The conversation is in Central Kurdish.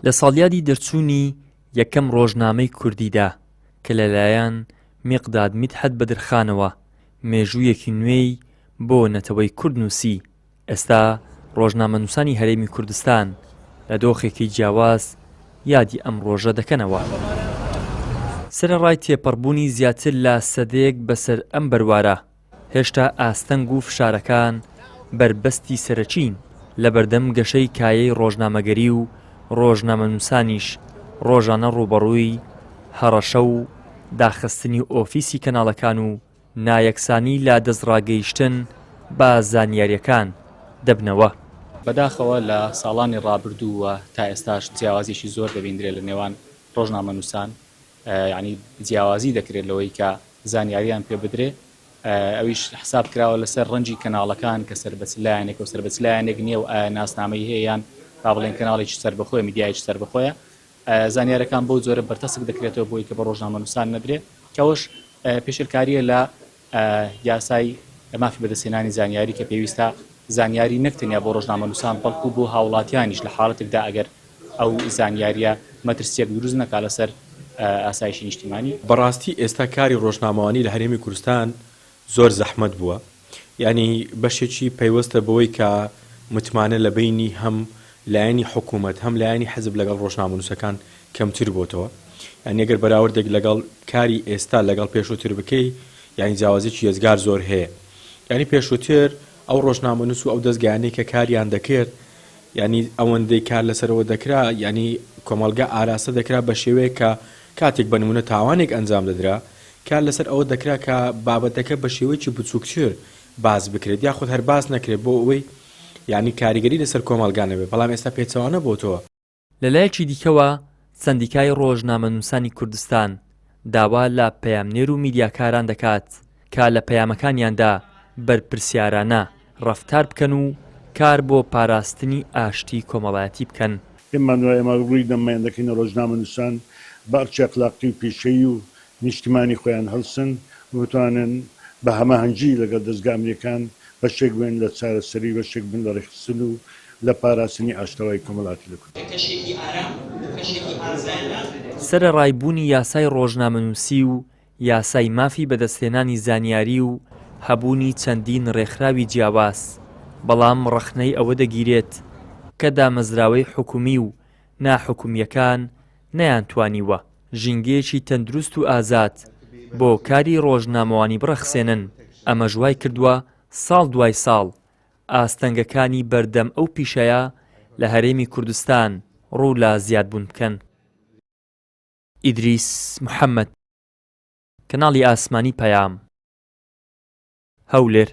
لە ساڵیادی دەرچوونی یەکەم ڕۆژنامەی کوردیدا کە لەلایەن میقداد میدحەت بەدرخانەوە مێژوویەکی نوێی بۆ نەتەوەی کورد نووسی، ئێستا ڕۆژنامەنووسانی هەرێمی کوردستان لە دۆخێکی جیاواز یادی ئەم ڕۆژە دەکەنەوە. سەرەڕای تێپەڕبوونی زیاتر لە سەدەیەک بەسەر ئەم بەروارە، هێشتا ئاستەنگ و فشارەکان بەربەستی سەرەکین لەبەردەم گەشەی کایەی ڕۆژنامەگەری و ڕۆژنامەنووسانیش ڕۆژانە ڕووبەڕووی هەڕەشە و داخستنی ئۆفیسی کەناڵەکان و نایەکسانی لە دەستڕاگەیشتن بە زانیارییەکان دەبنەوە. بەداخەوە لە ساڵانی ڕابردوو و تا ئێستاش جیاوازیی زۆر دەبیندرێت لە نێوان ڕۆژنامەنووسان، یانی جیاوازی دەکرێت لەوەی کە زانیاریان پێ بدرێ ئەویش حساب کراوە لەسەر ڕەنجی کەناڵەکان کە سەر بە چ لایەنێکە و سەر بە چ لایەنێک نییە و ئایا ناسنامەی هەیە یان با بڵێن کەناڵێکی سەربەخۆیە میدیایەکی سەربەخۆیە زانیارەکان بەو جۆرە بەرتەسک دەکرێتەوە بۆی کە بە ڕۆژنامەنووسان نەدرێ کەەوەش پێشێلکارییە لە یاسای مافی بەدەستهێنانی زانیاری کە پێویستە زانیاری نەک تەنیا بۆ ڕۆژنامەنووسان بەڵکو بۆ هاوڵاتیانیش لە حاڵەتێکدا ئەگەر ئەو زانیارییە مەترسییەک دروست نەکا لەسەر ئاسایشی نیشتیمانی. بەڕاستی ئێستا کاری ڕۆژنامەوانی لە هەرێمی کوردستان زۆر زەحمەت بووە یانی بەشێکی پەیوەستە بەوەی کە متمانە لە بەینی هەم لایەنی حکوومەت هەم لایەنی حزب لەگەڵ ڕۆژنامەنووسەکان کەمتر بۆتەوە یانی ئەگەر بەراوردێک لەگەڵ کاری ئێستا لەگەڵ پێشووتر بکەی یانی جیاوازیی یەجگار زۆر هەیە یانی پێشووتر ئەو ڕۆژنامەنووس و ئەو دەزگایانەی کە کاریان دەکرد یانی ئەوەندەی کار لەسەرەوە دەکرا یانی کۆمەڵگا ئاراستە دەکرا بە شێوەیەک کە کاتێک بە نموونە تاوانێک ئەنجام دەدرا کار لەسەر ئەوە دەکرا کە بابەتەکە بە شێوەیەکی بچووکتر باس بکرێت یاخود هەر باس نەکرێت بۆ ئەوەی یانی کاریگەری لەسەر کۆمەڵگا نەبێت بەڵام ئێستا پێچەوانە بۆتەوە. لەلایەکی دیکەوە سەندیکای ڕۆژنامەنووسانی کوردستان داوا لە پەیامنێر و میدیاکاران دەکات کە لە پەیامەکانیاندا بەرپرسیارانە ڕەفتار بکەن و کار بۆ پاراستنی ئاشتی کۆمەڵایەتی بکەن. پێمان وایە ئێمە ڕووی دەممان دەکەینە ڕۆژنامەنووسان بە ئەرکی ئەخلاقی و پیشەیی و نیشتیمانی خۆیان هەڵسن و بتوانن بە هەماهەنگی لەگەڵ دەزگا ئەمنیەکان بەشێک بن لە چارەسەری بەشێک بن لە ڕێکخستن و لە پاراستنی ئاشتەوایی کۆمەڵاتی لە کوردستان. سەرەڕای بوونی یاسای ڕۆژنامەنووسی و یاسای مافی بەدەستهێنانی زانیاری و هەبوونی چەندین ڕێکخراوی جیاواز، بەڵام ڕەخنەی ئەوە دەگیرێت کە دامەزراوەی حکومی و ناحکومییەکان نەیانتوانیوە ژینگەیەکی تەندروست و ئازاد بۆ کاری ڕۆژنامەوانی بڕەخسێنن، ئەمەش وایکردووە ساڵ دوای ساڵ ئاستەنگەکانی بەردەم ئەو پیشەیە لە هەرێمی کوردستان ڕوو لە زیادبوون بکەن. ئیدریس محەمەد، کەناڵی ئاسمانی پەیام، هەولێر.